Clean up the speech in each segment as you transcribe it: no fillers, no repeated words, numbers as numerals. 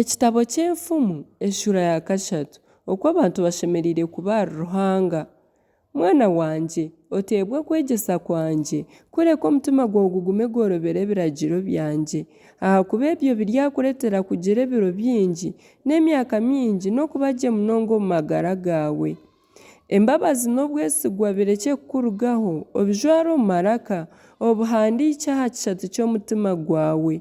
Ekitabo ky'Enfumu eshuura ya kashatu Oku abantu bashemereire kuba ahari Ruhanga. Mwana wangye, oteebwa okwegyesa kwangye, kureka omutima gwawe gugume gworobere ebiragiro byangye, ahakuba ebyo biryakureetera kugira ebiro bingi, n'emyaka mingi n'okuba gye munonga omu magara gaawe. Embabazi n'obwesigwa birekye kukurugaho, obijware omu maraka, obihandiikye aha kishate ky'omutima gwawe.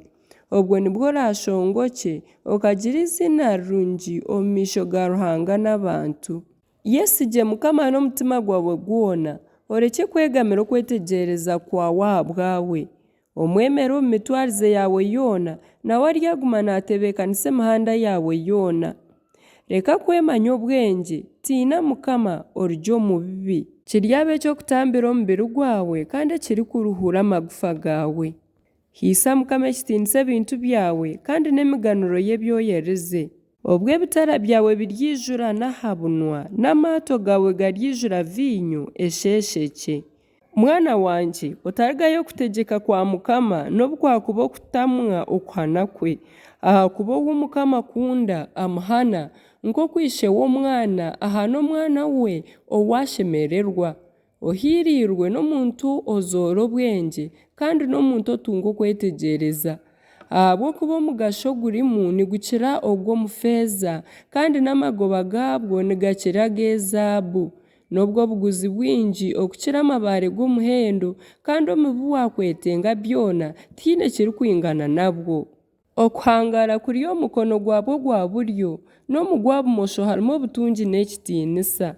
Obwo nibwo oraashongokye, okagira eiziina rirungi omu maisho ga Ruhanga n'abantu. Yesigye Mukama n'omutima gwawe gwona, orekye kwegamira okwetegyereza kwawe ahabwawe. Omwemere omu mitwarize yaawe yoona, nawe aryaguma naatebeekanisa emihanda yaawe yoona. Reka kwemanya obwengye, tiina Mukama, orugye omu bibi. Kiryaba eky'okutambira omubiri gwawe kandi ekirikuruhuura amagufa gaawe. Haisa Mukama ekitiinisa ebintu byawe, kandi n'emiganuro y'ebi oyerize. Obwo ebitara byawe biryaijura n'aha bunwa, n'amaato gaawe garyaijura viinyo esheeshekye. Mwana wangye, otarigayo okutegyeka kwa Mukama, nobu kwakuba okutamwa okuhana kwe, ahakuba ou Mukama akunda amuhana, nk'oku ishe w'omwana ahana omwana we ou ashemererwa. Ohiiriirwe n'omuntu ozoora obwengye, kandi n'omuntu otunga okwetegyereza. Ahabw'okuba omugasho ogurimu nigukira ogw'omu feeza, kandi n'amagoba gaabwo nigakira ag'ezaabu. N'obw'obuguzi bwingi okukira amabaare g'omuhendo, kandi omu bi waakwetenga byona tihaine kirikwingana nabwo. Okuhangaara kuri omu mukono gwabwo gwa buryo, n'omu gwa bumosho harimu obutungi n'ekitiinisa.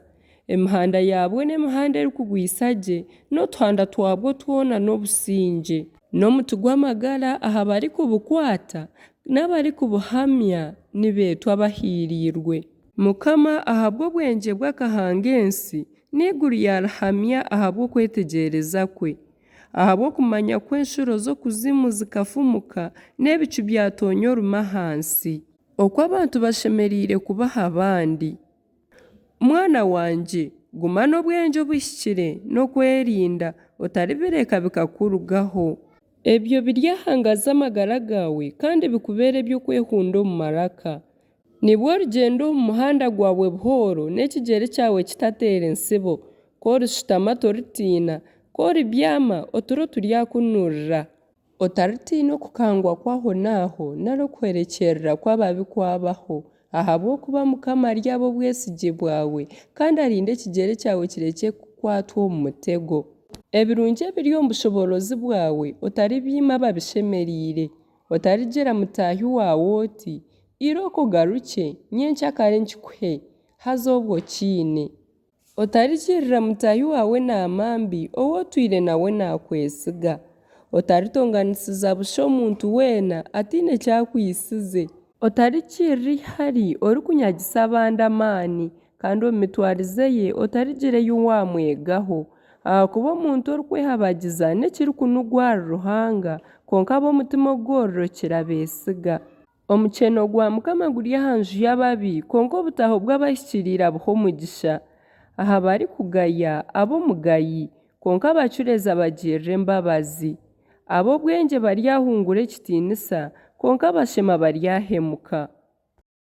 Emihanda yaabwo n'emihanda erikugwisa gye, n'otuhanda twabwo twona n'obusingye. N'omuti gw'amagara aha barikubukwata, n'abarikubuhamya nibeetwa abahiiriirwe. Mukama ahabw'obwengye bwe akahanga ensi, n'eiguru yaarihamya ahabw'okwetegyereza kwe. Ahabw'okumanya kwe enshuro z'okuzimu zikafumuka, n'ebicu byatoonya orume ahansi. Oku abantu bashemereire kubaha abandi. Mwana wangye, guma n'obwengye obuhikire n'okwerinda, otaribireka bikakurugaho. Ebyo biryahangaza amagara gaawe, kandi bikubeere eby'okwehunda omu maraka. Nibwo origyenda omu muhanda gwawe buhooro, n'ekigyere kyawe kitateera entsibo. Ku orishutama toritiina, ku oribyama oturo turyakunurira. Otaritiina okukangwa kw'ahonaaho, nari okuhwerekyerera kw'ababi kwabaho, ahabw'okuba Mukama aryaba obwesigye bwawe, kandi arinde ekigyere kyawe kirekye kukwatwa omu mutego. Ebirungi ebiri omu bushoboorozi bwawe otaribiima ababishemereire. Otarigira mutaahi waawe oti, Irooko ogarukye, nyencakare nkikuhe, haza obwo okiine. Otarigirira mutaahi waawe enaama mbi, ou otwire nawe naakwesiga. Otaritonganisiza busha omuntu weena ataine ki akwitsize. Otarigirira eihari orikunyagisa abandi amaani, kandi omu mitwarize ye otarigira ei waamwegaho. Ahakuba omuntu orikwehabagiza n'ekirikunugwa ahari Ruhanga, kwonka ab'omutima ogugororokire abeesiga. Omukyeno gwa Mukama guri aha nju y'ababi, kwonka obutaaho bw'abahikiriire abuha omugisha. Aha barikugaya aba omugayi, kwonka abacureezi abagirira embabazi. Ab'obwengye baryahungura ekitiinisa, kwonka abashema baryahemuka.